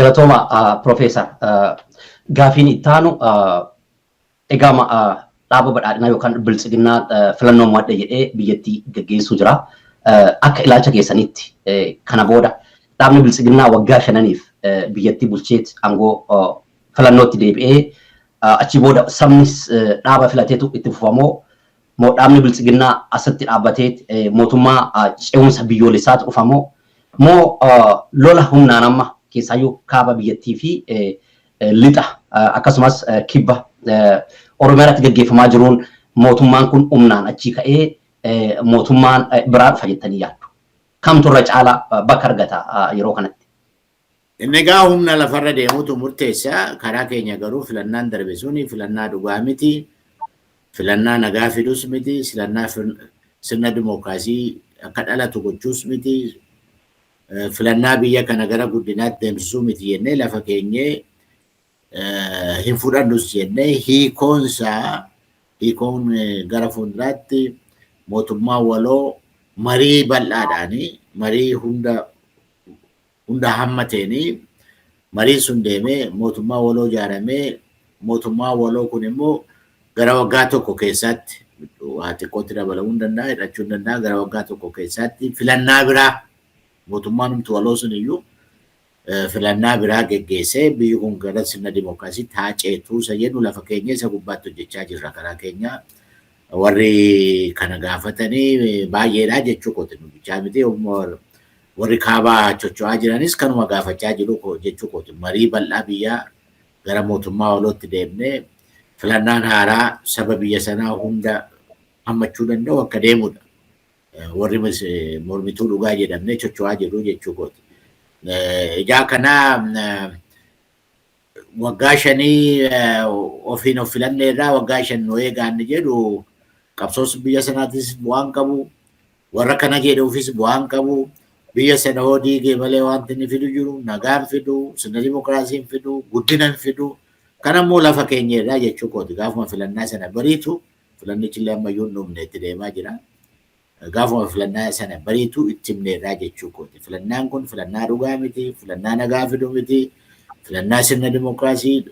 Galatooma, Profeesar. Gaafiin ittaanu, egaa dhaaba Badhaadhinaa yookaan Biltsiginnaa filannoo mo'adhe jedhee biyyattii gaggeessuu jira. Akka ilaalcha keessanitti, kana booda dhaabni Biltsiginnaa waggaa 5niif biyyattii bulcheet aangoo filannootti deebi'ee, achi booda sabnis dhaaba filateetu itti fufamoo, moo dhaabni Biltsiginnaa asitti dhaabbateet mootummaa ce'umsa biyyoolessaatu dhufamoo, moo lola humnaan amma keessaayyuu kaaba biyyattii fi lixa akkasumas kibba Oromiyaa irratti gaggeeffamaa jiruun mootummaan kun humnaan achii ka'ee mootummaan biraa dhufa jettanii yaaddu? Kamtu irra caalaa bakka argata yeroo kanatti? Inni egaa humna lafarra deemutu murteessa. Karaa keenya garuu filannaan darbe suni filannaa dhugaa miti. Filannaa nagaa fidus miti. Filannaa sirna dimookiraasii akka dhalatu gochuus miti. Filannaa biyya kana gara guddinaatti deemsisuu miti jennee lafa keenyee hin fudhannus jennee, hiikoonsaa hiikoon gara fuulduraatti mootummaa waloo marii bal'aadhaanii, marii hunda hunda hammateenii, mariin sun deemee mootummaa waloo ijaaramee, mootummaa waloo kun immoo gara waggaa tokko keessatti, waa xiqqootti dabalamuu hin danda'a, hir'achuu hin danda'a, gara waggaa tokko keessatti filannaa biraa, mootummaan humti waloo sun iyyuu filannaa biraa geggeessee biyyi kun gara sirna dimookiraasiitti haa ceetuu isa jedhu lafa keenya isa gubbaatti hojjechaa jirra karaa keenya. Warri kana gaafatanii baay'eedha jechuu kooti, nu bichaa miti, warri kaabaa socho'aa jiranis kanuma gaafachaa jiru jechuu kooti. Marii bal'aa biyyaa gara mootummaa walootti deemnee filannaan haaraa saba biyya sanaa hunda hammachuu danda'u akka deemudha. Warri mormituu dhugaa jedhamnee socho'aa jiru jechuu kooti. Ijaa kanaa waggaa 5 ofiin of filannee irraa waggaa 5 nu eegaanni jedhu qabsoos biyya sanaatis bu'aan qabu, warra kana jedhuufis bu'aan qabu. Biyya sana hoo diigee malee wanti inni fidu jiru, nagaan fidu, sirna dimokiraasii hin fidu, guddina hin fidu. Kana immoo lafa keenya irraa jechuu kooti. Gaafuma filannaa sana bariitu, filannichi illee ammayyuu hin dhumne, itti deemaa jira. Gaafuma filannaa sana bariitu itti himne irraa jechuu kooti. Filannaan kun filannaa dhugaa miti, filannaa nagaa fidu miti, filannaa sirna dimokiraasii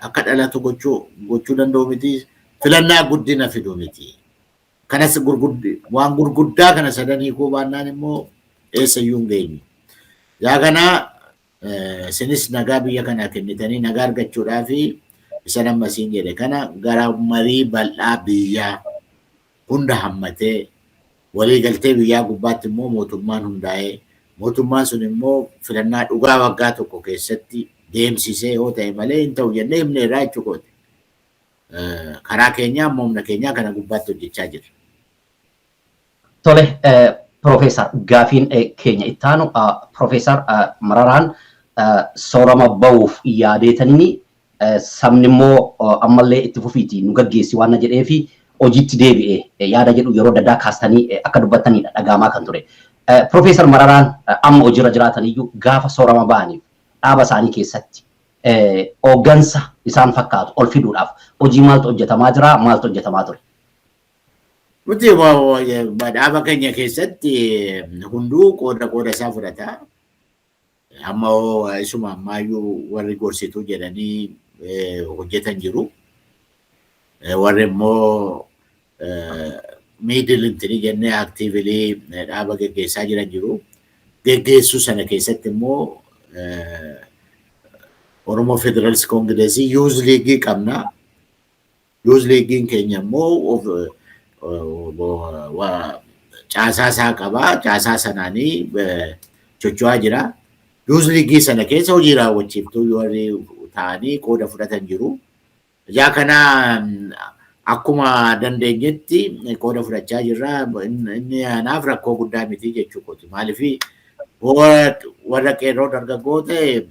akka dhalatu gochuu danda'u miti, filannaa guddina fidu miti. Kanas waan gurguddaa kana sadan hiikuu baannaan immoo eessayyuu hin geenyu. Yaa kana isinis nagaa biyya kanaa kennitanii nagaa argachuudhaa fi isa amma siin jedhe kana gara marii bal'aa biyyaa hunda hammatee, waliigaltee biyyaa gubbaatti immoo mootummaan hundaa'ee, mootummaan sun immoo filannaa dhugaa waggaa tokko keessatti deemsisee yoo ta'e malee hin ta'u jennee himneerraa jechuu kooti. Karaa keenyaa ammoo humna keenyaa kana gubbaatti hojjechaa jirra. Tole, Profeesar, gaafiin keenya ittaanu, Profeesar Mararaan soorama bahuuf yaadeetanii, sabni immoo ammallee itti fufiiti nu gaggeessi waan na jedheefi hojiitti deebi'e yaada jedhu yeroo adda addaa kaastanii akka dubbattanidha dhagaamaa kan ture. Profeesar Mararaan amma hojiirra jiraataniyyuu gaafa soorama ba'aniif dhaaba isaanii keessatti hooggansa isaan fakkaatu ol fiduudhaaf hojii maaltu hojjetamaa jira, maaltu hojjetamaa ture? Nuti dhaaba keenya keessatti hunduu qooda qooda isaa fudhata. Amma isuma ammaayyuu warri gorsituu jedhanii hojjetan jiru. Warri immoo middle entry jennee actively dhaaba geggeessaa jiran jiru. Geggeessuu sana keessatti immoo Oromoo Federalist Congress Youth League qabna. Youth Leaguein keenya immoo caasaa isaa qaba. Caasaa sanaanii socho'aa jira. Youth League sana keessa hojii raawwachiiftuu warri ta'anii qooda fudhatan jiru. Ijaa kana akkuma dandeenyetti qooda fudhachaa jirra. Inni anaaf rakkoo guddaa miti jechuu kooti. Maaliif, warra qeerroo dargaggoo ta'e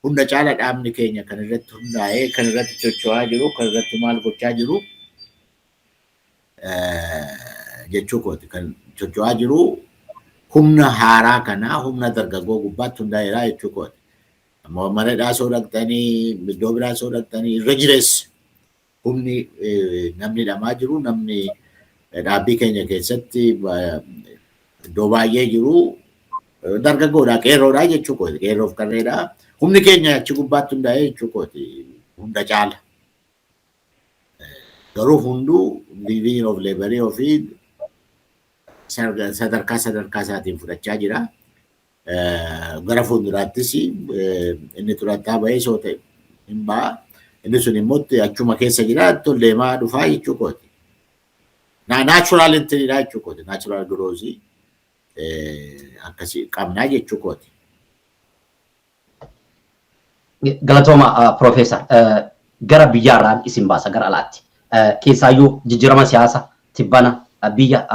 hunda caala dhaabni keenya kan irratti hundaa'ee, kan irratti socho'aa jiru, kan irratti maal gochaa jiru jechuu kooti. Kan socho'aa jiru humna haaraa kanaa, humna dargaggoo gubbaatti hundaa'eera jechuu kooti. Amma mana dhaasoo dhaqxanii, iddoo biraa soo dhaqxanii, irra jireessa humni namni dhamaa jiru, namni dhaabbii keenya keessatti iddoo baay'ee jiru dargaggoodha, qeerroodha jechuu kooti. Qeerroof qarreedha. Humni keenya achi gubbaatti hundaa'ee jechuu kooti hunda caala. Garuu hunduu division of labor ofii sadarkaa sadarkaa isaatiin fudhachaa jira. Gara fuulduraattis inni xurataa bahee soo ta'e hin ba'a. Inni sun immoo achuma keessa jira, tol deemaa dhufaa jechuu kooti. Natural entry jechuu kooti. Natural growth akkasii qabnaa jechuu kooti. Galatooma, Piroofeesar. Gara biyyaarraan isin baasa, gara alaatti. Keessaayyuu jijjiirama siyaasa tibbana biyya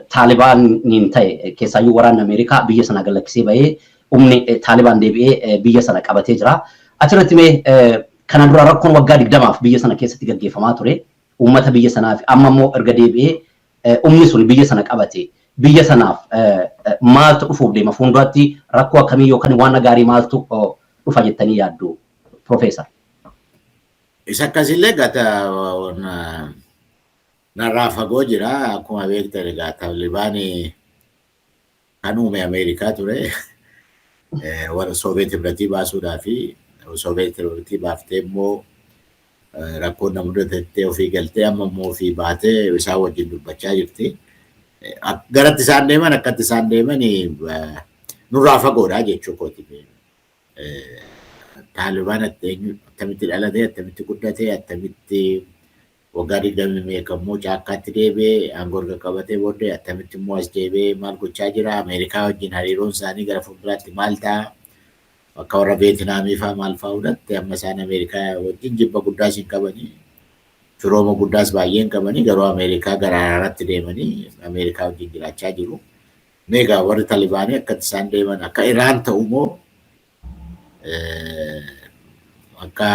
Taalibaaniin ta'e, keessaayyuu waraanni Ameerikaa biyya sana galakkisee bahee, humni Taalibaan deebi'ee biyya sana qabatee jira. Achirratti mee kana dura rakkoon waggaa 20f biyya sana keessatti gaggeeffamaa ture uummata biyya sanaa fi amma immoo erga deebi'ee humni sun biyya sana qabate, biyya sanaaf maaltu dhufuuf deema? Fuulduratti rakkoo akkamii yookaan waan gaarii maaltu dhufa jettanii yaaddu, Piroofeesar? Isa akkasillee gata narraa fagoo jira. Akkuma beektan egaa Taalibaan kan uume Ameerikaa ture. Warra Sooviyeet Hibratii baasuudhaa fi Sooviyeet Hibratii baaftee immoo rakkoon na mudatettee ofii galtee, amma immoo ofii baatee isaan wajjin dubbachaa jirti. Garatti isaan deeman, akkatti isaan deeman nurraa fagoodha jechuu kooti. Taalibaan attamitti dhalate, attamitti guddate, attamitti waggaa 20 meeqa immoo caakkaatti deebi'ee aangoo erga qabatee booddee attamitti immoo as deebi'ee maal gochaa jira, Ameerikaa wajjin hariiroon isaanii gara fuulduraatti maal ta'a, akka warra Veetinaamii fa'aa maal fa'aa fudhatte, amma isaan Ameerikaa wajjin jibba guddaas hin qabanii, firooma guddaas baay'ee hin qabanii, garuu Ameerikaa gara araaraatti deemanii Ameerikaa wajjin jiraachaa jiru. Meegaa warri Talibaanii akkatti isaan deeman akka Iraan ta'u moo akka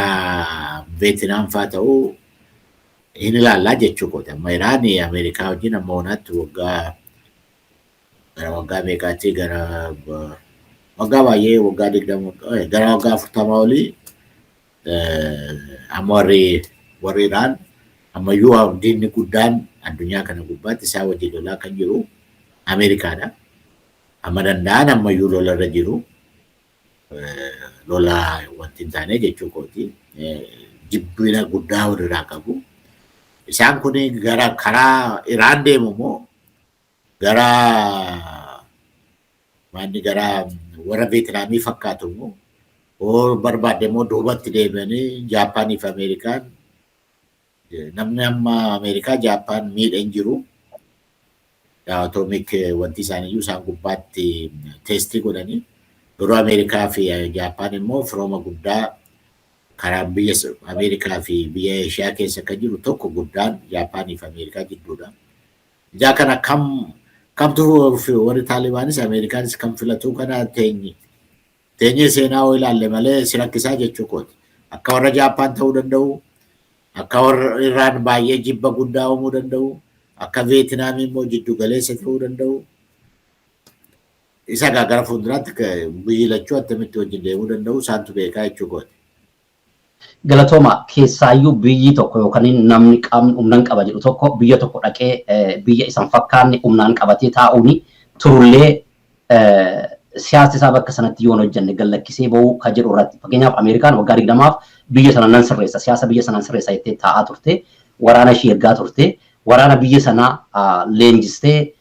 Veetinaam fa'aa ta'uu hin ilaallaa jechuu kooti. Amma Iraan Ameerikaa wajjin amma oonaatti waggaa gara waggaa meeqaatti, gara waggaa baay'ee, waggaa 20, gara waggaa 40 olii. Amma warri Iraan ammayyuu diinni guddaan addunyaa kana gubbaatti isaan wajjin lolaa kan jiru Ameerikaadha. Amma danda'an ammayyuu lolarra jiru. Lola wanti hin taane jechuu kooti. Jibbina guddaa walirraa qabu. Isaan kun gara karaa Iraan deemu moo gara maanni gara warra Veetinaamii fakkaatu moo hoo barbaadde immoo duubatti deebi'anii Jaappaanii fi Ameerikaan, namni amma Ameerikaa Jaappaan miidhe hin jiru. Atomic wanti isaaniiyyuu isaan gubbaatti test godhanii. Garuu Ameerikaa fi Jaappaan immoo firooma guddaa karaa biyya Ameerikaa fi biyya Eeshiyaa keessa kan jiru tokko guddaan Jaappaanii fi Ameerikaa jidduudha. Ijaa kana kam kamtu warri Taalibaanis Ameerikaanis kam filatu kana teenye teenyee seenaa hoo ilaalle malee si rakkisaa jechuu kooti. Akka warra Jaappaan ta'uu danda'u, akka warra Iraan baay'ee jibba guddaa uumuu danda'u, akka Veetinaamii immoo jiddu galeessa ta'uu danda'u. Isa gara fuulduraatti biyyi lachuu attamitti wajjin deemuu danda'u isaantu beekaa jechuu kooti. Galatooma. Keessaayyuu biyyi tokko yookaan namni qaamni humnaan qaba jedhu tokko biyya tokko dhaqee biyya isan fakkaanne humnaan qabatee taa'uuni turullee, siyaasni isaa bakka sanatti yoon hojjenne gallakkisee bahuu kan jedhu irratti, fakkeenyaaf Ameerikaan waggaa 20f biyya sana nan sirreessa, siyaasa biyya sanaan sirreessa jettee taa'aa turte, waraana ishii ergaa turte, waraana biyya sanaa leenjistee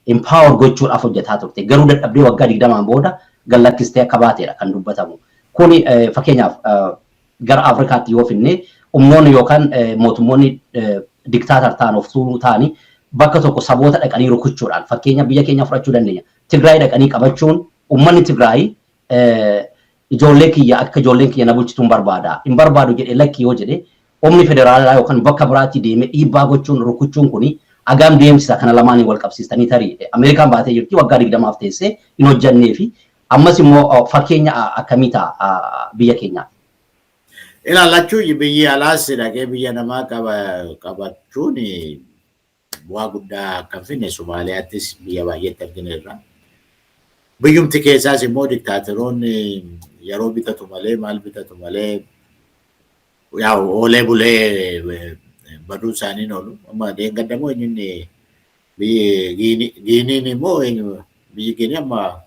empower gochuudhaaf hojjetaa turte, garuu dadhabdee waggaa 20n booda gallakkistee akka baateedha kan dubbatamu. Kuni fakkeenyaaf gara Afrikaatti yoo finne, humnoonni yookaan mootummoonni dictator ta'an, of tuuluu ta'anii bakka tokko saboota dhaqanii rukuchuudhaan, fakkeenya biyya keenya fudhachuu dandeenya. Tigraay dhaqanii qabachuun, uummanni Tigraay ijoollee kiyya akka ijoolleen kiyya na bulchitu hin barbaada. Hin barbaadu jedhee lakki yoo jedhe, humni federaalaa yookaan bakka biraatti deemee dhiibbaa gochuun rukuchuun kuni agam deemsisa? Kana lamaaniin wal qabsiistanii, tarii Ameerikaan baatee jirti, waggaa 20f teessee hin hojjannee fi ammas immoo fakkeenya akkamii ta'a biyya keenyaaf? Ilaallachuu biyyi alaas dhaqee biyya namaa qabachuun bu'aa guddaa akka hin finne Somaaliyaattis biyya baay'eetti argineerra. Biyyumti keessaas immoo diktaatoroonni yeroo bitatu malee, maal bitatu malee, yaa oolee bulee baduun isaanii oolu. Amma deengadamoo eenyuun biyyi Giiniin immoo eenyu biyyi Giinii amma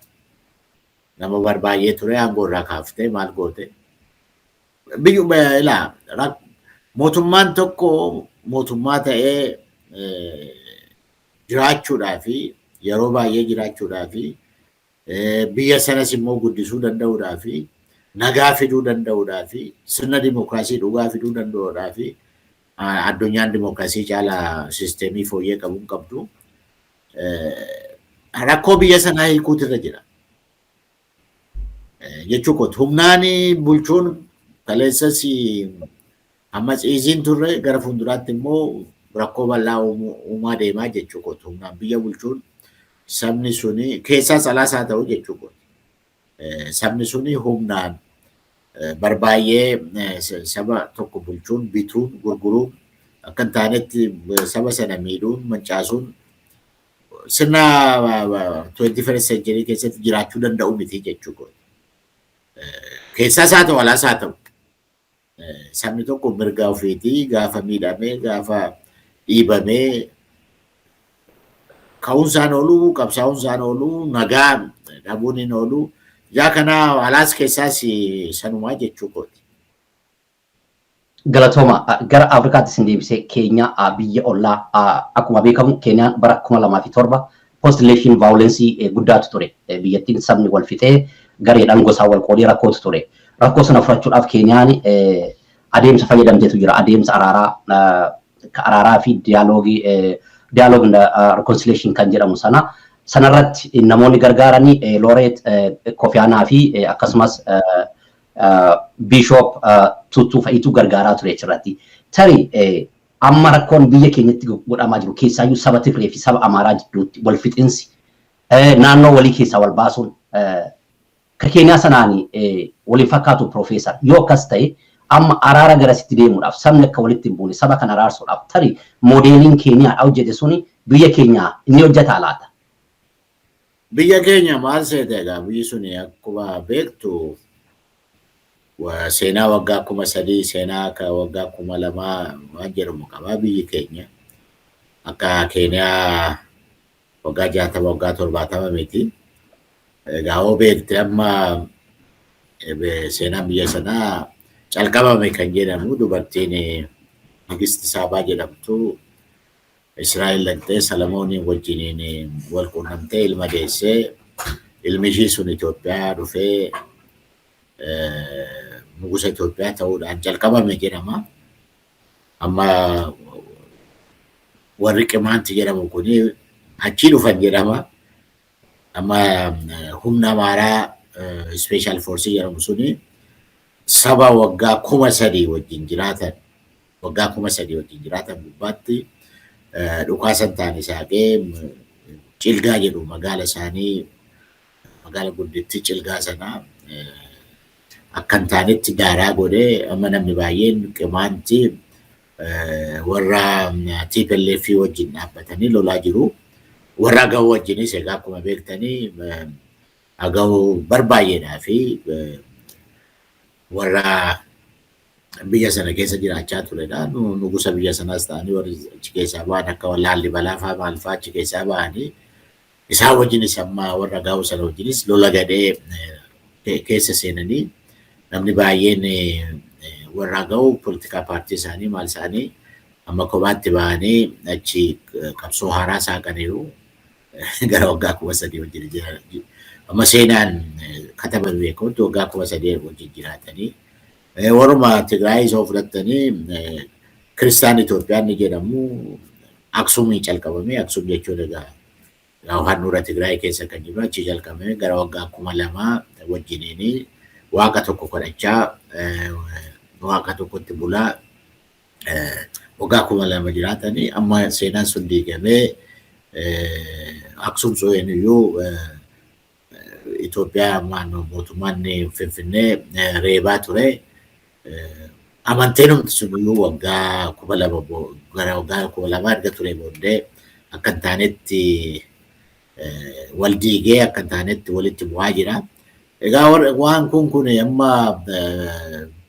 Nama barbaay'ee ture aangoo irraa kaaftee maal goote. Biyyuma ilaa, mootummaan tokko mootummaa ta'ee jiraachuudhaa fi yeroo baay'ee jiraachuudhaa fi biyya sanas immoo guddisuu danda'uudhaa fi nagaa fiduu danda'uudhaa fi sirna dimookiraasii dhugaa fiduu danda'uudhaa fi, addunyaan dimookiraasii caalaa sisteemii fooyyee qabu hin qabdu. Rakkoo biyya sanaa hiikuutu irra jira. Jechuu kooti, humnaan bulchuun kaleessas amma ciisiin turre, gara fuulduraatti immoo rakkoo bal'aa uumaa deemaa jechuu kooti. Humnaan biyya bulchuun sabni suni keessaas alaas haa ta'u jechuu kooti. Sabni suni humnaan barbaay'ee saba tokko bulchuun, bituun, gurguruun, akka hin taanetti saba sana miidhuun, mancaasuun sirna 21st century keessatti jiraachuu danda'u miti jechuu kooti. Keessaas haa ta'u, alaas haa ta'u, sabni tokko mirga ofiitii gaafa miidhamee, gaafa dhiibamee, ka'uun isaan oolu, qabsaa'uun isaan oolu, nagaa dhabuun hin oolu. Yaa kana alaas keessaas sanumaa jechuu kooti. Galatooma. Gara Afrikaatti isin deebisee, Keenyaa, biyya ollaa, akkuma beekamu Keeniyaan bara 2007 post election violence guddaatu ture. Biyyattiin sabni wal fixee, gareedhaan gosaa wal qoodee rakkootu ture. Rakkoo sana furachuudhaaf Keeniyaan adeemsa fayyadamteetu jira. Adeemsa araaraa fi dialogue, dialogue reconciliation kan jedhamu sana. Sanarratti namoonni gargaaranii Laureate Kofi Annan fi akkasumas Bishop Tutu fa'iitu gargaaraa ture achirratti. Tarii amma rakkoon biyya keenyatti godhamaa jiru, keessaayyuu saba Tigree fi saba Amaaraa jidduutti wal fixinsi, naannoo walii keessaa wal baasuun, ka Keeniyaa sanaan waliin fakkaatu, Profeesar. Yoo akkas ta'e, amma araara garasitti deemuudhaaf, sabni akka walitti hin buune saba kana araarsuudhaaf, tarii modeeliin Keeniyaa hojjete suni biyya keenya inni hojjetaa laata? Biyya keenya maal seete? Egaa biyyi suni akkuma beektu seenaa waggaa 3000, seenaa akka waggaa 2000 waan jedhamu qaba biyyi keenya. Akka Keeniyaa waggaa 60, waggaa 70 miti. Egaa hoo beekte, amma seenaan biyya sanaa calqabame kan jedhamu, dubartiin Nigisti Saabaa jedhamtu Israa'el dhaqxee Salamooniin wajjiniin wal quunnamtee ilma deessee, ilmi ishii sun Itoophiyaa dhufee nugusa Itoophiyaa ta'uudhaan calqabame jedhama. Amma warri Qimaanti jedhamu kuni achii dhufan jedhama. Amma humna Amaaraa Special Force jedhamu suni saba waggaa 3000 wajjin jiraatan, waggaa 3000 wajjin jiraatan gubbaatti dhukaasan ta'an saaqee, Cilgaa jedhu magaala isaanii, magaala guddittii Cilgaa sanaa akka hin taanetti daaraa godhee, amma namni baay'een Qimaanti warra TPLF wajjin dhaabbatanii lolaa jiru. Warra Agaw wajjinis, egaa akkuma beektanii, Agaw barbaay'eedhaa fi warra biyya sana keessa jiraachaa turedha. Nugusa biyya sanaas ta'anii warri achi keessaa ba'an akka Laallibalaa fa'aa maal fa'aa achi keessaa ba'anii, isaan wajjinis amma warra Agaw sana wajjinis lola gadhee keessa seenanii, namni baay'een warra Agaw politikaa paartii isaanii maal isaanii amma kophaatti ba'anii achi qabsoo haaraa saaqaniiru, gara waggaa 3000 wajjin jira. Amma seenaan katabame beekamutti waggaa 3000 wajjin jiraatanii. Warruma Tigraay isoo fudhattanii, Kiristaan Itoophiyaan ni jedhamu Aksumii calqabame. Aksum jechuun egaa handhuura Tigraay keessa kan jiru, achi calqabame, gara waggaa 2000 wajjiniin waaqa tokko kadhachaa, waaqa tokkotti bulaa waggaa 2000 jiraatanii, amma seenaan sun diigamee, Aksum sun iyyuu Itoophiyaa mootummaan Finfinnee reebaa ture. Amanteen humti sun iyyuu waggaa 2000, gara waggaa 2000 erga ture booddee akka hin taanetti wal diigee, akka hin taanetti walitti bu'aa jira. Egaa waan kun amma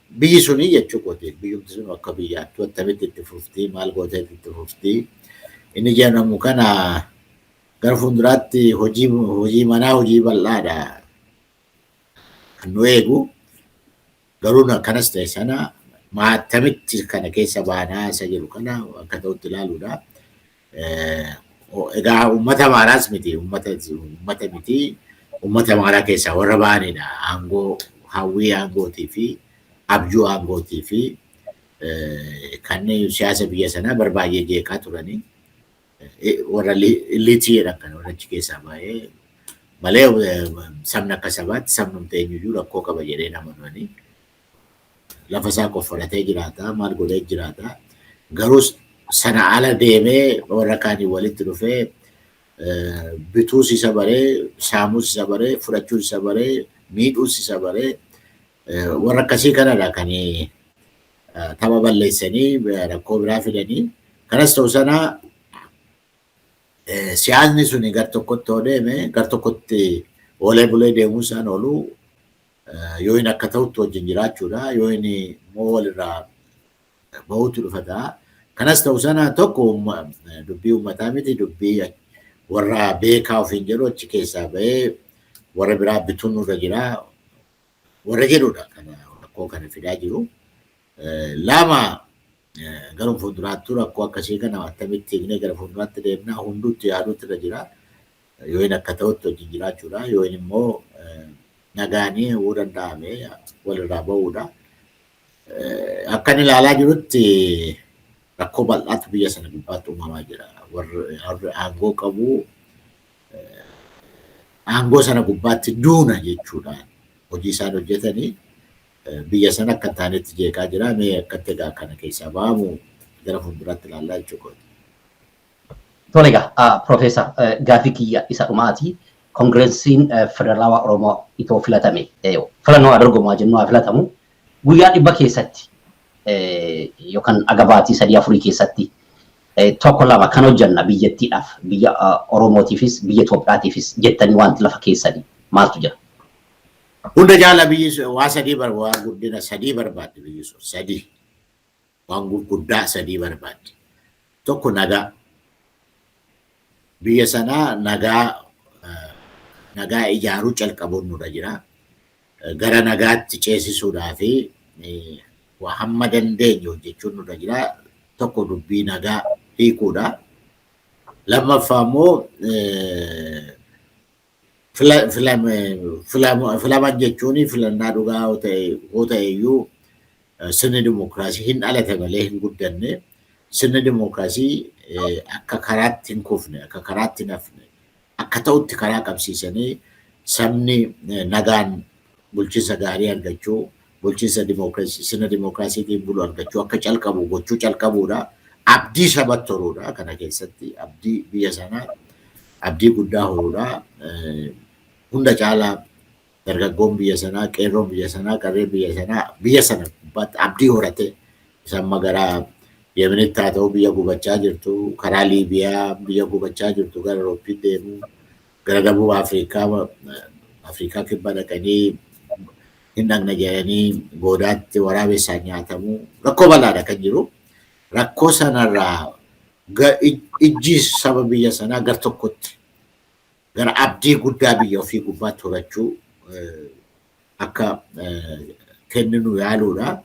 biyyi suni jechuu kooti. Biyyumti sun akka biyyaattu attamitti itti fuftii, maal gooteetti itti fuftii? Inni jedhamu kana gara fuulduraatti hojii manaa, hojii bal'aadha. Kan nu eegu garuu kanas ta'e sana maattamitti kana keessa baanaa isa jedhu kana akka ta'utti ilaaluudha. Egaa uummata Amaaraas miti, uummata miti, uummata Amaaraa keessaa warra ba'anidha. Aangoo, hawwii aangootii fi abjuu aangootii fi kanneen siyaasa biyya sanaa barbaay'ee jeeqaa turanii warra elite jedhan kan warra achi keessaa baay'ee malee, sabni akka sabaatti sabnumti eenyuyyuu rakkoo qaba jedhee nama dhufanii lafa isaa qofforatee jiraata, maal godhee jiraata. Garuu sana ala deemee warra kaanii walitti dhufee bituus isa baree, saamuus isa baree, fudhachuus isa baree, miidhuus isa baree, warra akkasii kanadha kan tapha balleessanii rakkoo biraa fidanii. Kanas ta'u sana siyaasni suni gar tokkotti yoo deeme, gar tokkotti oolee bulee deemuu isaan oolu, yoo inni akka ta'utti wajjin jiraachuudha, yoo inni immoo walirraa bahuutu dhufa ta'a. Kanas ta'u sana tokko dubbii uummataa miti, dubbii warra beekaa ofiin jedhu achi keessaa bahee warra biraa bituun nurra jira warra jedhudha kana rakkoo kana fidaa jiru. Lama, gara fuulduraattuu rakkoo akkasii kana akkamitti hiiknee gara fuulduraatti deemnaa hunduutti yaaduutti irra jira. Yoo inni akka ta'utti wajjin jiraachuudha. Yoo inni immoo nagaanii yoo danda'ame walirraa bahuudha. Akkan ilaalaa jirutti rakkoo bal'aatu biyya sana gubbaatti uumamaa jira. Warri aangoo qabu aangoo sana gubbaatti duuna jechuudhaan hojii isaan hojjetanii biyya sana akka hin taanetti jeeqaa jira. Mee akkatti egaa kana keessaa ba'amu gara fuulduraatti ilaallaa jechuudha. Tole egaa, Piroofeesar, gaafii kiyya isa dhumaati. Koongireesiin Federaalawaa Oromoo itoo filatame, filannoo haa dorgomu jennu, haa filatamu, guyyaa 100 keessatti yookaan agabaatii 3 4 keessatti tokko lama kan hojjanna biyyattiidhaaf, biyya Oromootiifis biyya Itoophiyaatiifis jettanii wanti lafa keessanii maaltu jira? Hunda caala biyyi waa sadii, waan guddina sadii barbaaddi biyyi sun, sadii. Waan gurguddaa sadii barbaaddi. Tokko nagaa. Biyya sanaa nagaa ijaaruu calqabuun nurra jira. Gara nagaatti ceesisuudhaa fi waa hamma dandeenye hojjechuun nurra jira. Tokko dubbii nagaa hiikuudha. Lammaffaa immoo filaman jechuun filannaa dhugaa yoo ta'e iyyuu sirni dimokiraasii hin dhalate malee hin guddanne. Sirni dimokiraasii akka karaatti hin kufne, akka karaatti hin hafne, akka ta'utti karaa qabsiisanii sabni nagaan bulchiinsa gaarii argachuu, bulchiinsa dimokiraasii, sirna dimokiraasiitiin bulu argachuu akka calqabu gochuu calqabuudha. Abdii sabatti horuudha kana keessatti, abdii biyya sanaa abdii guddaa horuudha. Hunda caalaa dargaggoon biyya sanaa, qeerroon biyya sanaa, qarreen biyya sanaa biyya sana gubbaatti abdii horate isaan gara Yemenitti haa ta'u biyya gubachaa jirtu, karaa Liibiyaa biyya gubachaa jirtu gara Awurooppii deemu, gara Dabub Afrikaa, Afrikaa Kibba dhaqanii hin dhaqna jedhanii goodaatti waraabessaan nyaatamu, rakkoo bal'aadha kan jiru. Rakkoo sanarraa ijji saba biyya sanaa gar tokkotti gara abdii guddaa biyya ofii gubbaatti horachuu akka kenninu yaaluudha.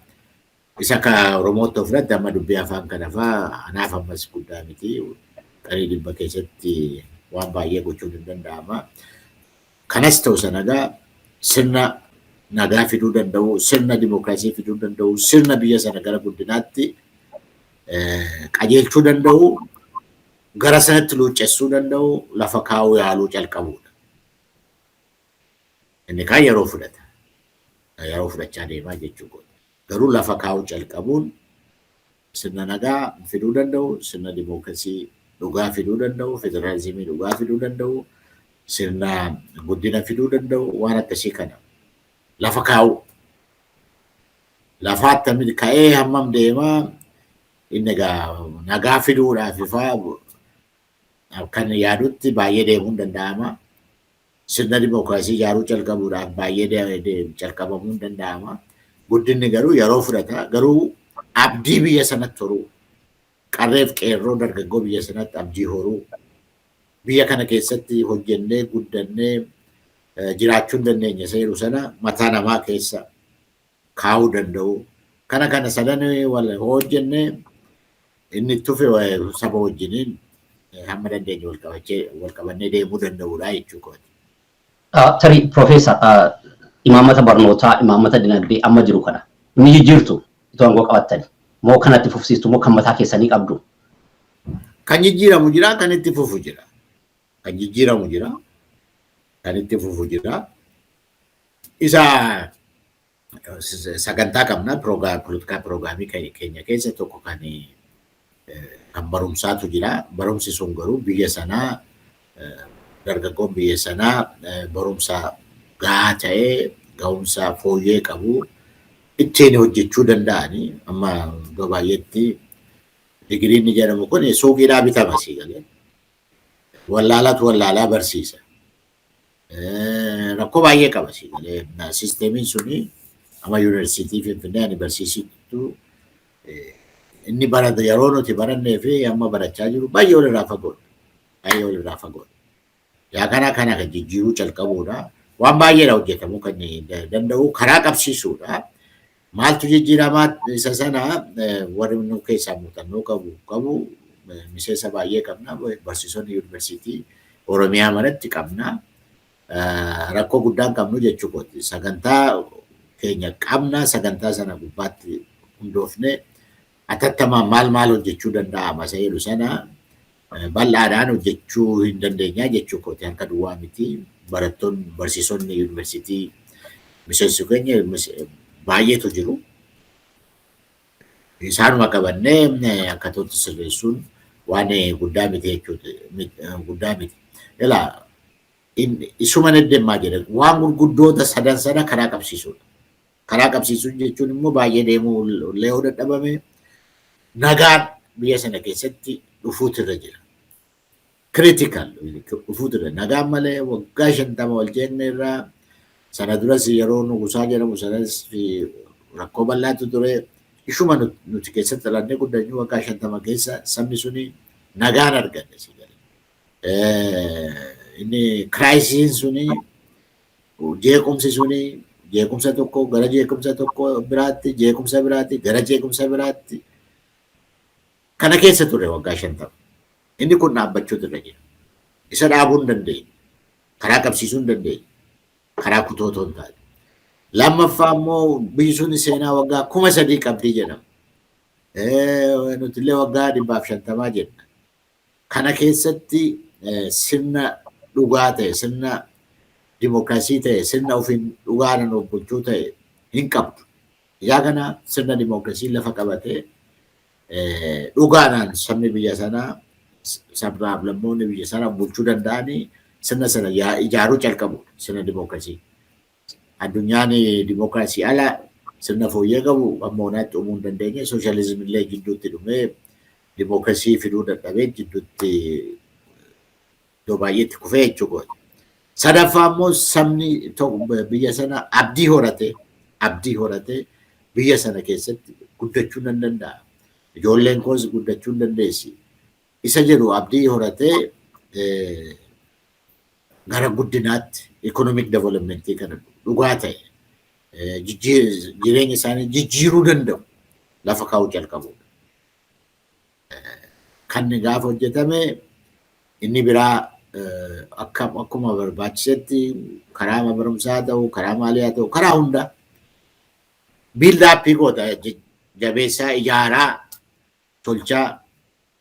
Isa akka Oromootti of fudhatte amma dubbii afaan kana fa'aa anaaf ammas guddaa miti. Qarii 100 keessatti waan baay'ee gochuun hin danda'ama. Kanas ta'u sana egaa sirna nagaa fiduu danda'u, sirna dimokiraasii fiduu danda'u, sirna biyya sana gara guddinaatti qajeelchuu danda'u, gara sanatti luuccessuu danda'u lafa kaa'uu yaaluu calqabuudha. Inni kaan yeroo fudhata. Yeroo fudhachaa deemaa jechuudha. Garuu lafa kaa'uu calqabuun sirna nagaa fiduu danda'u, sirna dimookiraasii dhugaa fiduu danda'u, federaalizimii dhugaa fiduu danda'u, sirna guddina fiduu danda'u, waan akkasii kana lafa kaa'uu. Lafa attamitti ka'ee hammam deemaa, inni egaa nagaa fiduudhaaf ifaa kan yaadutti baay'ee deemuun danda'ama. Sirna dimookiraasii ijaaruu calqabuudhaaf baay'ee calqabamuu danda'ama. Guddinni garuu yeroo fudhata. Garuu abdii biyya sanatti horuu, qarreef qeerroo dargaggoo biyya sanatti abdii horuu, biyya kana keessatti hojjennee guddannee Jiraachuu hin dandeenya seeru sana mataa namaa keessa kaa'uu danda'u. Kana sadan wal hojjenne, inni tufe saba wajjiniin hamma dandeenye wal qabannee deemuu danda'udha jechuudha. Tarii Profeesar, imaammata barnootaa, imaammata dinagdee amma jiru kana ni jijjiirtu itoo aangoo qabattani moo kanatti fufsiistu moo kan mataa keessanii qabdu? Kan jijjiiramu jira, kan itti fufu jira. Kan jijjiiramu jira, kan itti fufu jira. Isa sagantaa qabna, political programii keenya keessa tokko kan barumsaatu jira. Barumsi sun garuu biyya sanaa, dargaggoon biyya sanaa barumsa gahaa ta'ee, ga'umsa fooyyee qabu ittiin hojjechuu danda'anii. Amma iddoo baay'eetti digiriin inni jedhamu kun suuqiidhaa bitama, sii galee. Wallaalatu wallaalaa barsiisa. Rakkoo baay'ee qaba, sii galee. Systemiin suni amma yuunivarsiitii Finfinnee ani barsiisitu inni barata yeroo nuti barannee fi amma barachaa jiru baay'ee walirraa fagoodha. Baay'ee walirraa fagoodha. Yaa kana kan jijjiiruu calqabuudha. Waan baay'eedha hojjetamuu kan danda'u, karaa qabsiisuudha. Maaltu jijjiiramaa isa sana warri nu keessaa muuxannoo qabu miseensa baay'ee qabna. Barsiisonni yuunivarsiitii Oromiyaa maratti qabna. Rakkoo guddaan qabnu jechuudha. Sagantaa keenya qabna. Sagantaa sana gubbaatti hundoofne atattamaan maal maal hojjechuu danda'ama isa jedhu sana bal'aadhaan hojjechuu hin dandeenya jechuu kooti. Harka duwwaa miti. Barattoonni, barsiisonni yuunivarsiitii miseensi keenya baay'eetu jiru. Isaanuma qabannee akkatootti sirreessuun waan guddaa miti jechuudha. Guddaa miti. Ilaa, isuma deddeemaa jedhan, waan gurguddoota sadan sana karaa qabsiisuudha. Karaa qabsiisuu jechuun immoo baay'ee deemuu illee yoo dadhabame, nagaan biyya sana keessatti dhufuutu irra jira. Critical dhufuutu irra. Nagaan malee waggaa 50 wal jenne irraa, sana duras yeroo Nugusaa jedhamu sanas rakkoo bal'aatu ture. Ishuma nuti keessatti dhalannee guddannee waggaa 50 keessa sabni suni nagaan arganne si galee. Inni crisisiin suni, jeequmsi suni, jeequmsa tokko gara jeequmsa tokko biraatti, jeequmsa biraatti gara jeequmsa biraatti kana keessa ture waggaa 50. Inni kun dhaabbachuutu irra jira. Isa dhaabuu hin dandeenye. Karaa qabsiisuu hin dandeenye. Karaa kutoo otoo hin taane. Lammaffaa immoo biyyi sun seenaa waggaa 3000 qabdii jedhama. Nuti illee waggaa 150 jenna. Kana keessatti sirna dhugaa ta'e, sirna dimookiraasii ta'e, sirna ofiin dhugaadhaan of bulchuu ta'e hin qabdu. Yaa kana sirna dimookiraasii lafa qabatee, dhugaadhaan sabni biyya sanaa, sabaaf lammoonni biyya sanaa bulchuu danda'anii sirna sana ijaaruu calqabu, sirna dimookiraasii. Addunyaan dimookiraasii ala sirna fooyyee qabu amma onaatti uumuu hin dandeenye. Sooshaalizimii illee jidduutti dhumee dimookiraasii fiduu dadhabee jidduutti iddoo baay'eetti kufee jechuudha. Sadaffaa immoo sabni biyya sana abdii horatee biyya sana keessatti guddachuu nan danda'a. Ijoolleen koos guddachuu hin dandeessi. Isa jedhu abdii horatee gara guddinaatti, economic developmentii kana dhugaa ta'e, jireenya isaanii jijjiiruu danda'u lafa kaa'uu calqabudha. Kan gaafa hojjetame inni biraa akkuma barbaachisetti karaa barumsaa haa ta'u, karaa maalii haa ta'u, karaa hunda build upii goota, jabeessaa ijaaraa tolchaa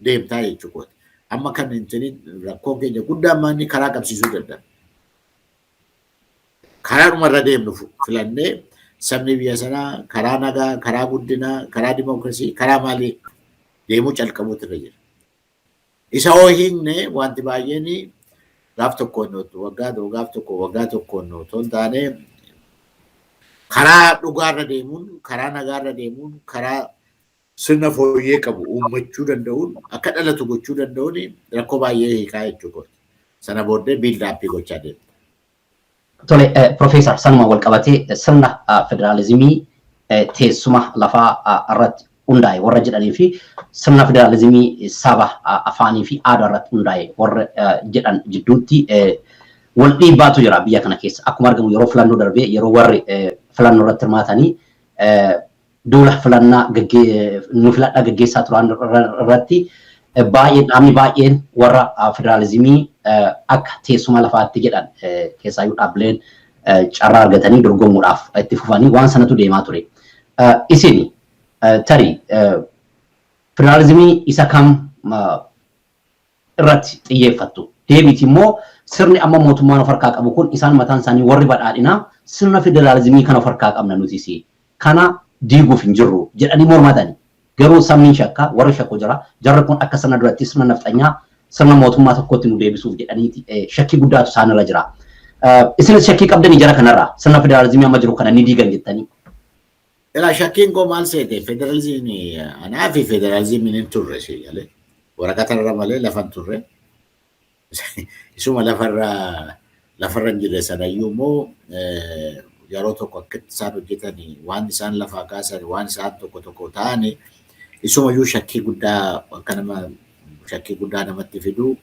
deemtaa jechuudha. Amma kan intini rakkoon keenya guddaan maanni karaa qabsiisuu danda'a. Karaa dhumarra deemnu filannee sabni biyya sanaa karaa nagaa, karaa guddinaa, karaa dimookiraasii, karaa maalii deemuu calqabuutu irra jira. Isa hoo hiikne wanti baay'een gaaf tokkoon, waggaa gaaf tokko waggaa tokkoon otoo hin taane, karaa dhugaarra deemuun, karaa nagaarra deemuun, karaa sirna fooyyee qabu uummachuu danda'uun, akka dhalatu gochuu danda'uun rakkoo baay'ee hiikaa jechuudha. Sana booddee build upii gochaa deemta. Tole, Profeesar, sanuma wal qabatee sirna federaalizimii teessuma lafaa irratti hundaa'e warra jedhanii fi sirna federaalizimii saba, afaanii fi aadaa irratti hundaa'e warra jedhan jidduutti Wal dhiibbaatu jira biyya kana keessa. Akkuma argamu yeroo filannoo darbee yeroo warri filannoo irratti hirmaatanii duula filannaa nu filadhaa gaggeessaa turan irratti baay'een dhaabni baay'een warra federaalizimii akka teessuma lafaatti jedhan keessaayyuu dhaabbileen carraa argatanii dorgomuudhaaf itti fufanii waan sanatu deemaa ture. Isin tarii federaalizimii isa kam irratti xiyyeeffattu? Deebiiti immoo sirni amma mootummaan of harkaa qabu kun isaan mataan isaanii warri badhaadhinaa sirna federaalizimii kana of harkaa qabna nutis kana diiguuf hin jirru jedhanii mormatani. Garuu sabni shakka warri shakku jira. Jarri kun akka sirna duratti sirna nafxanyaa sirna mootummaa tokkotti nu deebisuuf jedhaniiti shakkii guddaatu isaanirra jira. Isinis shakkii qabdanii jara kanarraa sirna federaalizimii amma jiru kana ni diigan jettanii? Ilaa, shakkiin koo maal seete, federaalizimii anaa fi federaalizimiin hin turre si galee, waraqata irra malee lafa hin turre. Isuma lafarra hin jirre sanayyuu immoo yeroo tokko akkatti isaan hojjetanii, waan isaan lafaa kaasan, waan isaan tokko tokko ta'anii, isumayyuu shakkii guddaa akka nama shakkii guddaa namatti fidu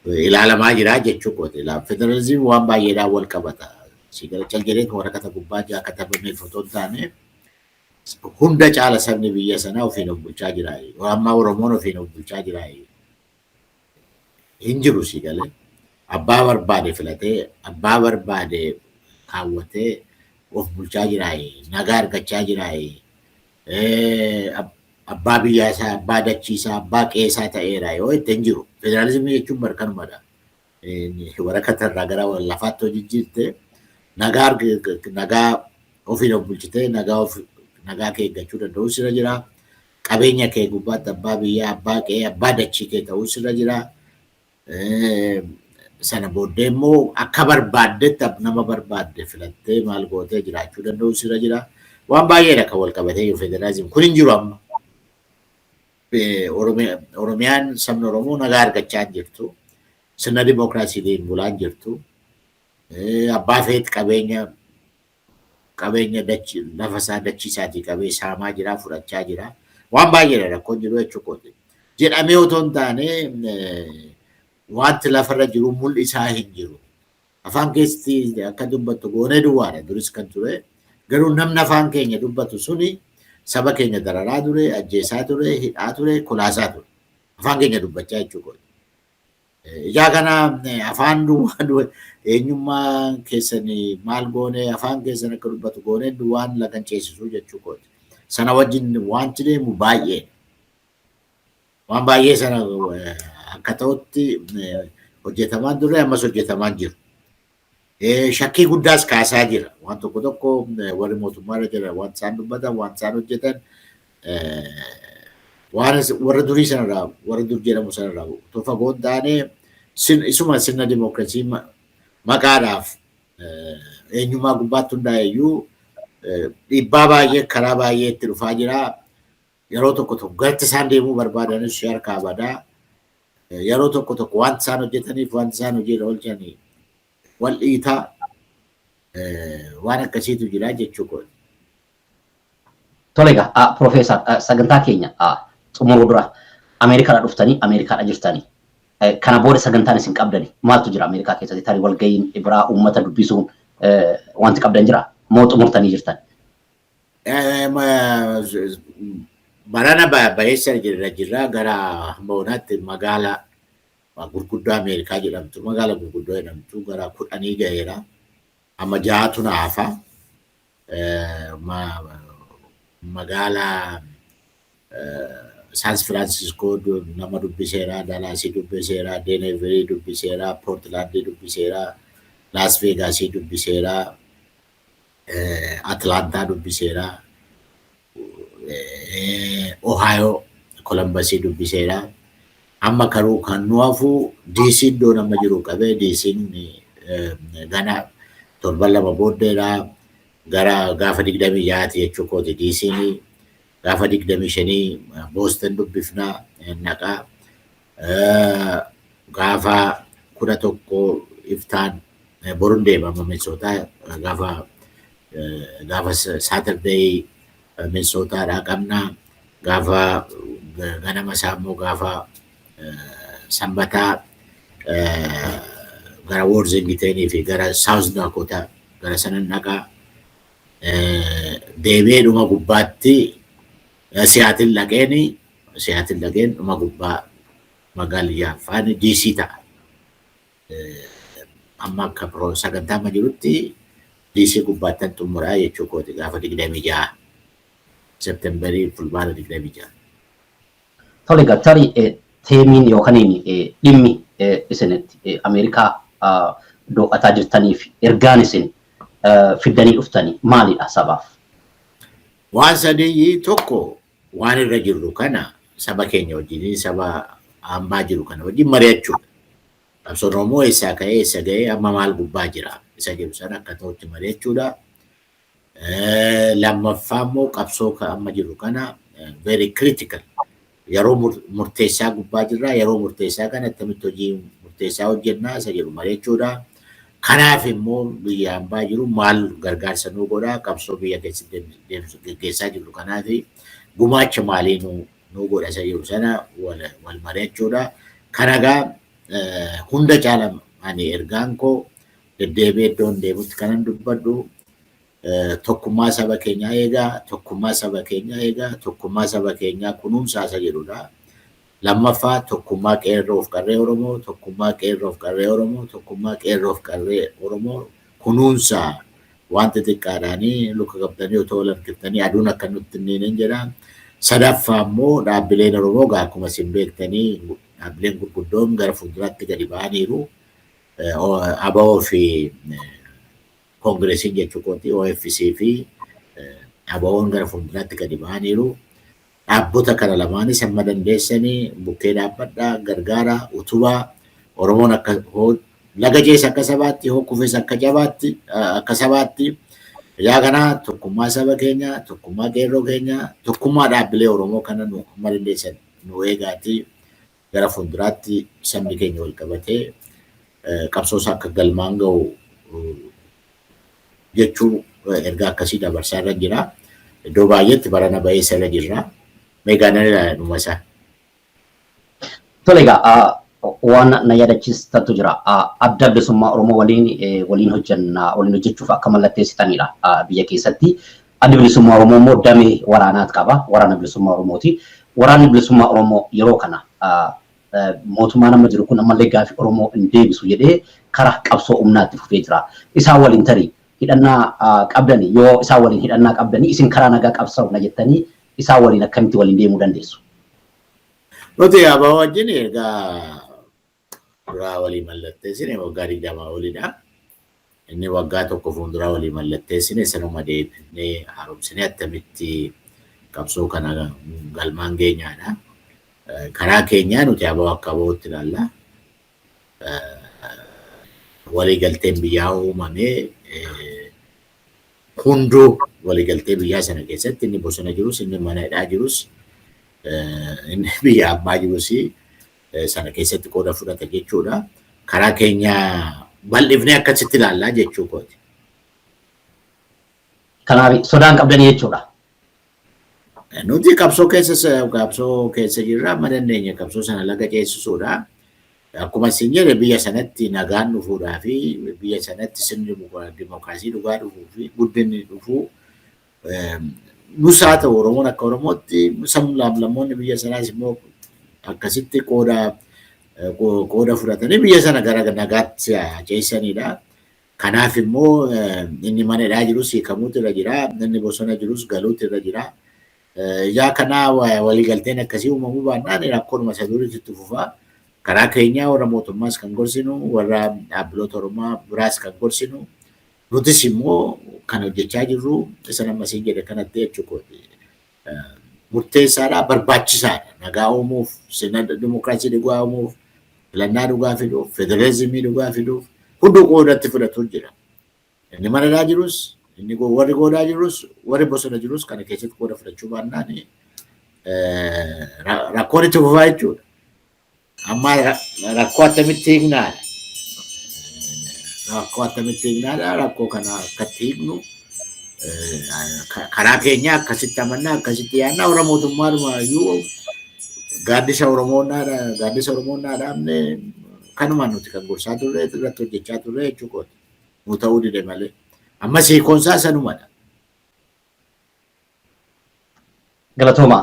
ilaalamaa jira jechuu kooti. Federaalizimiin waan baay'eedhaan wal qabata. Si gara cal jedheet waraqata gubbaa jaa katabamee otoo hin taane, hunda caala sabni biyya sanaa ofiin of bulchaa jira. Amma Oromoon ofiin of bulchaa jira. Hin jiru si galee. Abbaa barbaade filatee, abbaa barbaade kaawwatee of bulchaa jira. Nagaa argachaa jira. Abbaa biyyaa isaa, abbaa dachiisaa, abbaa qeesaa ta'eera yoo itti hin jiru. Federaalizimii jechuun barkanumadha. Waraqata irraa gara lafaatti hojii jijjiirte, nagaa nagaa ofiin of bulchitee nagaa kee eeggachuu danda'uu sirra jira. Qabeenya kee gubbaatti abbaa biyyaa, abbaa qe'ee, abbaa dachii kee ta'uu sirra jira. Sana booddee immoo akka barbaaddetti nama barbaadde filattee maal gootee jiraachuu danda'uu sirra jira. Waan baay'eedha kan wal qabatee jiru federaalizimii. Kun hin jiru amma. Oromiyaan, sabni Oromoo nagaa argachaa hin jirtu. Sirna dimookiraasiitiin bulaa hin jirtu. Abbaa feet qabeenya lafa isaa, dachii isaatii qabee saamaa jira, fudhachaa jira. Waan baay'eedha rakkoon jiru jechuu kooti. Jedhamee otoo hin taane, wanti lafarra jiru mul'isaa hin jiru. Afaan keessatti akka dubbattu goonee duwwaadha duris kan ture. Garuu namni afaan keenya dubbatu suni saba keenya dararaa ture, ajjeesaa ture, hidhaa ture, kolaasaa ture. Afaan keenya dubbachaa jechuu kooti. Ijaa kana afaan duwwaa eenyummaa keessanii maal goonee afaan keessan akka dubbatu goonee duwwaan lagan ceesisuu jechuu kooti. Sana wajjin wanti deemu baay'ee. Waan baay'ee sana akka ta'utti hojjetamaan ture, ammas hojjetamaan jiru. Shakkii guddaas kaasaa jira. Waan tokko tokko warri mootummaarra jiran waan isaan dubbatan, waan isaan hojjetan, waan warra durii sanarraa, warra dur jedhamu sanarraa otoo fagoo hin taane, isuma sirna dimookiraasii maqaadhaaf eenyummaa gubbaatti hundaa'e iyyuu dhiibbaa baay'ee karaa baay'ee itti dhufaa jira. Yeroo tokko tokko galti isaan deemuu barbaadanis harkaa badaa. Yeroo tokko tokko wanti isaan hojjetaniif wanti isaan hojiirra oolchanii wal dhiitaa, waan akkasiitu jira jechuu kooti. Tole egaa, Profeesar, sagantaa keenya xumuruu dura Ameerikaadhaa dhuftanii Ameerikaadha jirtanii. Kana booda sagantaan isin qabdani maaltu jira Ameerikaa keessatti? Tarii walga'iin biraa, uummata dubbisuun wanti qabdan jira moo xumurtanii jirtan? Barana baheessa jirra, gara hamma magaala gurguddoo Ameerikaa jedhamtu, magaala gurguddoo jedhamtu gara 10 gaheera. Amma ja'atu na hafa. Magaala San Francisco nama dubbiseera, Dallasii dubbiseera, Denverii dubbiseera, Portlandii dubbiseera, Las Vegasii dubbiseera, Atlantaa dubbiseera, Ohio Columbusii dubbiseera. Amma karuu kan nu hafu DC, iddoo nama jiru qabee DC'n gana torban 2 booddeedha. Gara gaafa 26ti jechuu kooti DC'n. Gaafa 25 Boston dubbifnaa naqaa. Gaafa 11 iftaan boruun deemama Minnesota, gaafa Saturday Minnesotaadhaa qabna. Gaafa ganama isaa immoo gaafa sanbataa Gara Worthingtonii fi gara South Dakota gara sanan dhaqaa. Deebi'ee dhuma gubbaatti Seattle dhaqeen dhuma gubbaa magaalli ja'affaan DC ta'a. Amma akka sagantaa amma jirutti DC gubbaattan xumuraa jechuu kooti gaafa 26 Septemberii, Fulbaana 26. Tole egaa, tarii themeiin yookaan dhimmi isinitti Ameerikaa doo'ataa jirtaniif ergaan isin fiddanii dhuftanii maalidha sabaaf? Waan sadii. Tokko, waan irra jirru kana saba keenya wajjin, saba hambaa jiru kana wajjin mari'achuudha. Qabsoon Oromoo eessaa ka'ee eessa ga'ee, amma maal gubbaa jira isa jedhu sana akka ta'utti mari'achuudha. Lammaffaa immoo qabsoo amma jiru kana very critical, yeroo murteessaa gubbaa jirra. Yeroo murteessaa kana akkamitti hojii murteessaa hojjennaa isa jedhu mari'achuudha. Kanaaf immoo biyya hambaa jiru maal gargaarsa nuu godhaa, qabsoo biyya keessatti geggeessaa jirru kanaaf gumaacha maalii nuu godha isa jedhu sana wal mari'achuudha. Kana egaa hunda caala ani ergaan koo deddeebi'ee iddoon deemutti kanan dubbadhu, tokkummaa saba keenyaa eegaa, tokkummaa saba keenyaa eegaa, tokkummaa saba keenyaa kunuunsaa isa jedhudha. Lammaffaa, tokkummaa qeerroof qarree Oromoo, tokkummaa qeerroof qarree Oromoo, tokkummaa qeerroof qarree Oromoo kunuunsaa. Waan xixiqqaadhaanii luka qabdanii otoo wal harkiftanii aduun akka nutti hin niin jedha. Sadaffaa immoo dhaabbileen Oromoo gaa akkuma isin beektanii dhaabbileen gurguddoon gara fuulduraatti gadi ba'aniiru. ABO fi Koongiresiin jechuu kooti, OFC fi ABO'n gara fuulduraatti gadi ba'aniiru. Dhaabbota kana lamaanis hamma dandeessanii bukkee dhaabbadhaa, gargaara, utubaa. Oromoon akka laga cees akka sabaatti, hoo kufes akka jabaatti, akka sabaatti. Yaa kana tokkummaa saba keenyaa, tokkummaa qeerroo keenyaa, tokkummaa dhaabbilee Oromoo kana nu hamma dandeessan nu eegaatii gara fuulduraatti sabni keenya wal qabatee qabsoo isaa akka galmaan ga'u jechuu ergaa akkasii dabarsaa irra jira. Iddoo baay'eetti barana ba'eessa irra jirra. Meegaa nan ilaala dhuma isaa. Tole egaa, waan na yaadachiistantu jira. Adda Bilisummaa Oromoo waliin waliin hojjenna, waliin hojjechuuf akka mallatteessitanidha biyya keessatti. Adda Bilisummaa Oromoo immoo damee waraanaat qaba. Waraana Bilisummaa Oromooti. Waraanni Bilisummaa Oromoo yeroo kana mootummaan amma jiru kun ammallee gaafii Oromoo hin deebisu jedhee karaa qabsoo humnaatti fufee jira. Isaan waliin tarii hidhannaa qabdanii, yoo isaan waliin hidhannaa qabdanii, isin karaa nagaa qabsaa'u na jettanii, isaan waliin akkamitti waliin deemuu dandeessu? Nuti ABO wajjin ergaa duraa walii mallatteessine waggaa 20 olidha. Inni waggaa tokko fuulduraa walii mallatteessine sanuma deebifnee haaromsinee attamitti qabsoo kana galmaan geenyaadha. Karaa keenyaa nuti ABO akka ABO'tti ilaalla. Waliigalteen biyyaa uumamee hunduu waliigaltee biyyaa sana keessatti inni bosona jirus, inni mana hidhaa jirus, inni biyya ammaa jirus sana keessatti qooda fudhata jechuudha. Karaa keenya bal'ifnee akkasitti ilaallaa jechuu kooti. Kanaaf sodaan qabdanii jechuudha. Nuti qabsoo keessa jirra, amma dandeenya qabsoo sana laga ceesisuudha. Akkuma isin jedhe, biyya sanatti nagaan dhufuudhaa fi biyya sanatti sirni dimookiraasii dhugaa dhufuu fi guddinni dhufuu nus haa ta'u, Oromoon akka Oromootti, sablammoonni biyya sanaas immoo akkasitti qooda fudhatanii biyya sana gara nagaatti ceesisanidha. Kanaaf immoo inni mana hidhaa jirus hiikamuutu irra jira, inni bosona jirus galuutu irra jira. Yaa kanaa waliigalteen akkasii uumamuu baannaan rakkoonuma isa duriitti itti fufaa. Karaa keenyaa warra mootummaas kan gorsinu, warra dhaabbiloota Oromoo biraas kan gorsinu, nutis immoo kan hojjechaa jirru isa nama siin jedhe kanatti jechuudha. Murteessaadha, barbaachisaadha. Nagaa uumuuf, sirna dimookiraasii dhugaa uumuuf, filannaa dhugaa fiduuf, federalizimii dhugaa fiduuf hunduu qoodatti fudhatu jira. Inni mana hidhaa jirus, inni warri goodaa jirus, warri bosona jirus kana keessatti qooda fudhachuu baannaan rakkoon itti fufaa jechuudha. Amma rakkoo attamitti hiiknaadha? Rakkoo attamitti hiiknaadha? Rakkoo kana akkatti hiiknu karaa keenya akkasitti amannaa, akkasitti yaadnaa. Warra mootummaadhuma iyyuu gaaddisa Oromoonnaadha, gaaddisa Oromoonnaa dhaabne. Kanuma nuti kan gorsaa turre, irratti hojjechaa turre jechuudha. Nu ta'uu dide malee. Amma hiikoonsaa sanumadha. Galatooma,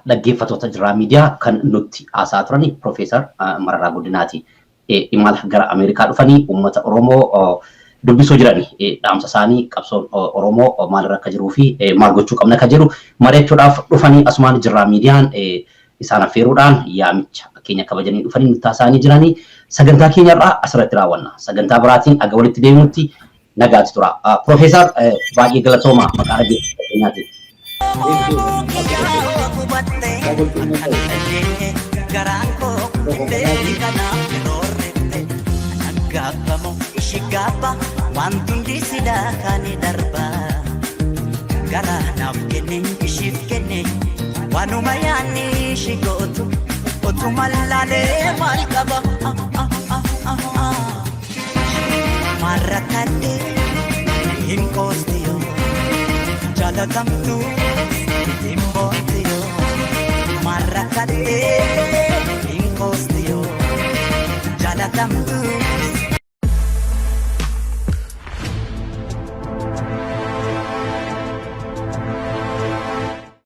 dhaggeeffattoota Jiraa Miidiyaa, kan nutti haasaa turani Piroofeesar Mararaa Guddinaati. Imala gara Ameerikaa dhufanii uummata Oromoo dubbisuu jirani, dhaamsa isaanii, qabsoon Oromoo maalirra akka jiruu fi maal gochuu qabna akka jedhu mari'achuudhaaf dhufanii, asumaan Jiraa Miidiyaan isaan affeeruudhaan yaamicha keenya kabajanii dhufanii nutti haasa'anii jiranii. Sagantaa keenyarraa asirratti raawwanna. Sagantaa biraatiin aga walitti deemutti nagaatti tura. Piroofeesar, baay'ee galatooma maqaa dhaggeeffattoota keenyaatiin. Garaan koo beeki kanaaf roorrette gaabbamu ishi gaabba wanti hundi silaa kan darba. Garaa naaf kenne, ishiif kenne, waanuma yaanni ishi gootu otuma laalee maal qaba. Maarrakkadhe hin qoostiyo, jaalatamtu hin boontiyo. Maarrakkadhe hin qoostiyo, jaalatamtu.